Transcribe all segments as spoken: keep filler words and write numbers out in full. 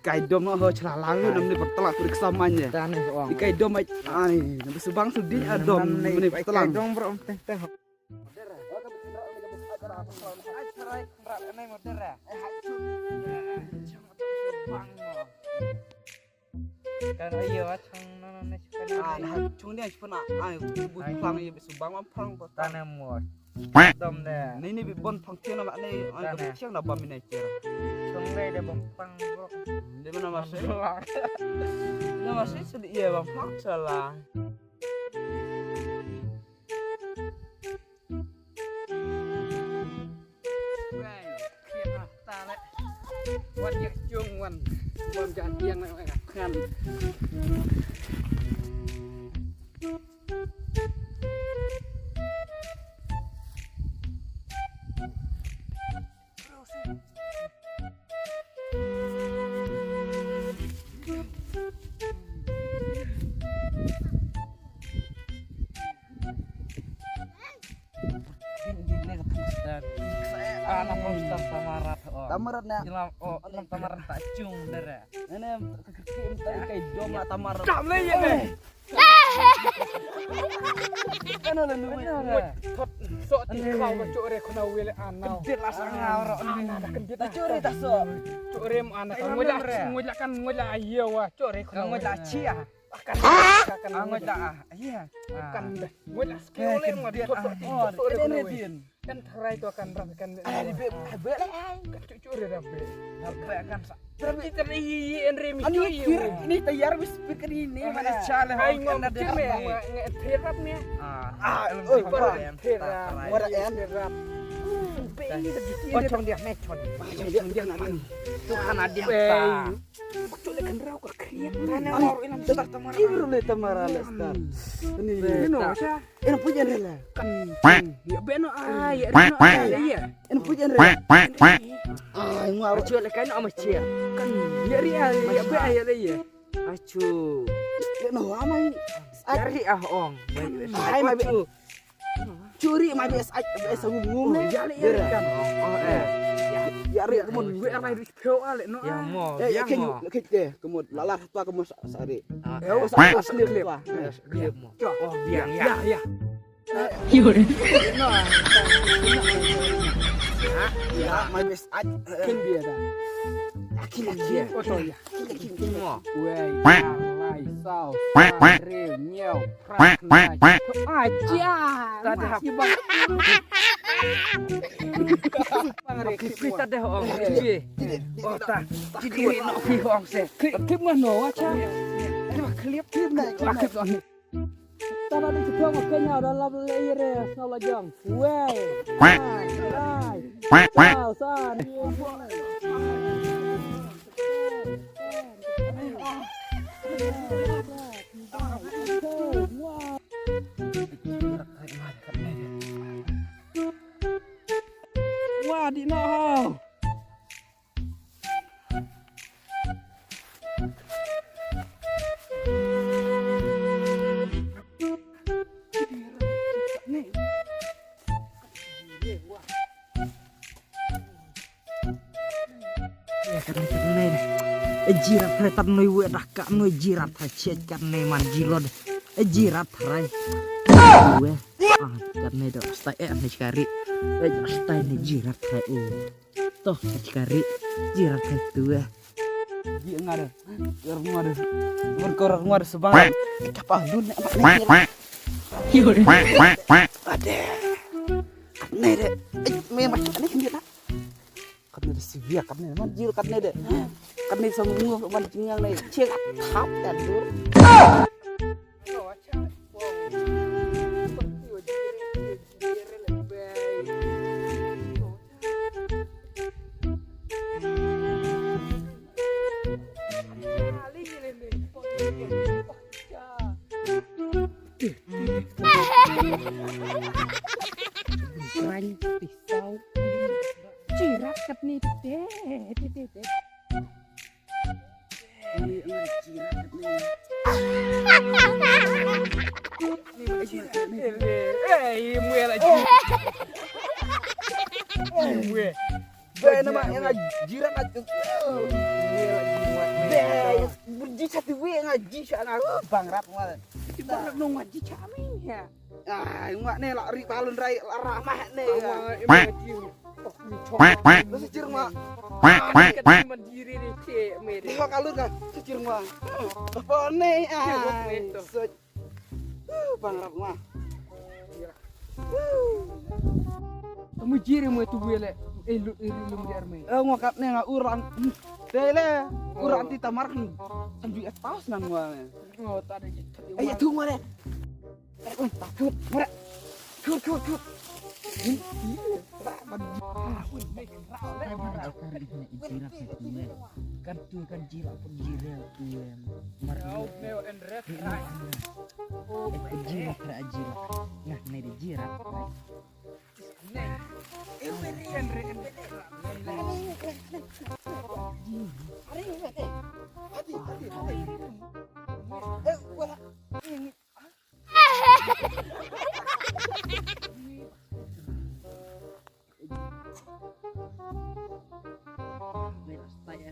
Kai dom ho chla lang lu nam ni pertlang ku dik samanya. Tane ong. Kai dom ai ai. Nam subang sudi adom nam ni pertlang. Kai dom bro teng teng. Kan ayo chang na na ne. Ah, na chung dia chipon ah. Ai bu plang ye subang am plang ko. Tane mo. Dom de. Ni ni bi bon plang tiang na ne. Ai ko tiang na bam ni tiang. Chung de de bon plang bro. Di mana masih? Na masih sudi ye bam plang salah. Wan yak chung wan. Wan jan yang na kan. Ana poster tamarat. Tamarat na. Jilam oh, tamarat ta chung dara. Ini kai dom na tamarat. Kam le ye ne. Ano la nu. Thot so ti khaw ba chore khona wele anau. Dit la sang ha ro. Ana da kendit. Ta chore ta so. Chore mo ana ka ngoja ngoja kan ngoja ayewa chore khona ngoja chia. Akan akan ngoja ah iya. Kan ngoja skole mo di thot so ti so re khona wele. Kan tharai to kan rap kan. Ai be be le ai. Kan cucu re rap be. Rap be kan sa. Tapi tadi yi en re mi cucu yi. Ini tayar wis speaker ini mana chale. Ai ngom kir re nge therap ni. Ah. Ah, therap. Ngora en. Therap. Be ini tadi. Oh chong dia me chong. Chong dia na ni. Tuhan ada. Bakto le kan rau ka kriak. Mana mau ilam star tamara. Iru le tamara le star. Ini. Ini no sa. Ina puja rela. Kan. Ya beno ah ya reno ah ya. Ina puja rela. Ai ngwa. Achu le kan ama chia. Kan. Ya ri ah ya be ah ya le ya. Achu. Ina wa mai. Ya ri ah ong. Ai mai be. Churi mai be sa be sa ngum ngum. Ya le ya ri kan. Oh eh. Ya ri kamun we ah mai ri pyo ah le no. Ya mo. Ya mo. Kit de kamun la la twa kamun sa ri. Ya sa sa le twa. Ya mo. Oh biang ya. Ya. Ya, mai bes at kin bia da. Kin bia. Oto ya. Kin kin kin. Wei, lai, sau, sa, re, nyau, prak, nai. Aja. Tadi hap. Bang re kita deh ong. Oh ta. Jadi no pi ong se. Klip mano acha. Klip klip na. Klip ong. Tara di sipong ma kenya da lab le ire sa la jong. Wei. Lai. Lai. Sa, sa. Wa di no ho. Jirat hai tan noi we dah ka noi jirat hai chet kan ne man jilod. Jirat hai. We. Ah, kan ne do stai eh ne chari. Eh, stai ne jirat hai u. Toh, kari jirat hai tu eh. Di ngar. Ngar ngar. Ngar kor ngar sebang. Kapa dun nak nak. Ade. Kat ne de. Me mas ne kendit nak. Kat ne de sivia kat ne man jil kat ne de. Kat ne sama ngum man jingang ne. Cek thap kan dur. Jirat kat ni te te te te. Be na ma nga jiran aja. Be burji satu we nga ji sha nga bang rat ma. Ti bang rat no nga ji cha mi ya. Ai ma ne la ri balun rai la ra ma ne. Awa, emang ji. Lo sejir ma. Kat man diri ni che me. Di wa kalun ka sejir ma. Apa ne? Ai. Bang rat ma. Kamu jiri mo tu bele. Eh, lu iri lu di arme. Eh, ngwa kat ne nga uran. Tele uran ti tamar kan. Sambil etas nan ngwa. Oh, tak ada je. Eh, ya tu ngwa le. Eh, takut, mara. Kut, kut, kut. Kan tu kan jila pun jira tu. Mar. Jira kra jira. Nah, ne di jira.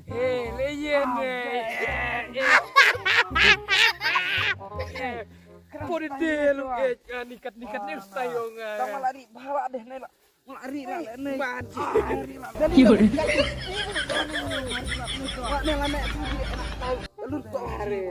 Eh, le yen, eh. Pori de lu, eh, nikat, nikat ni ustai ong. Tama lari bala deh ne la. Lari la ne. Lun to hari.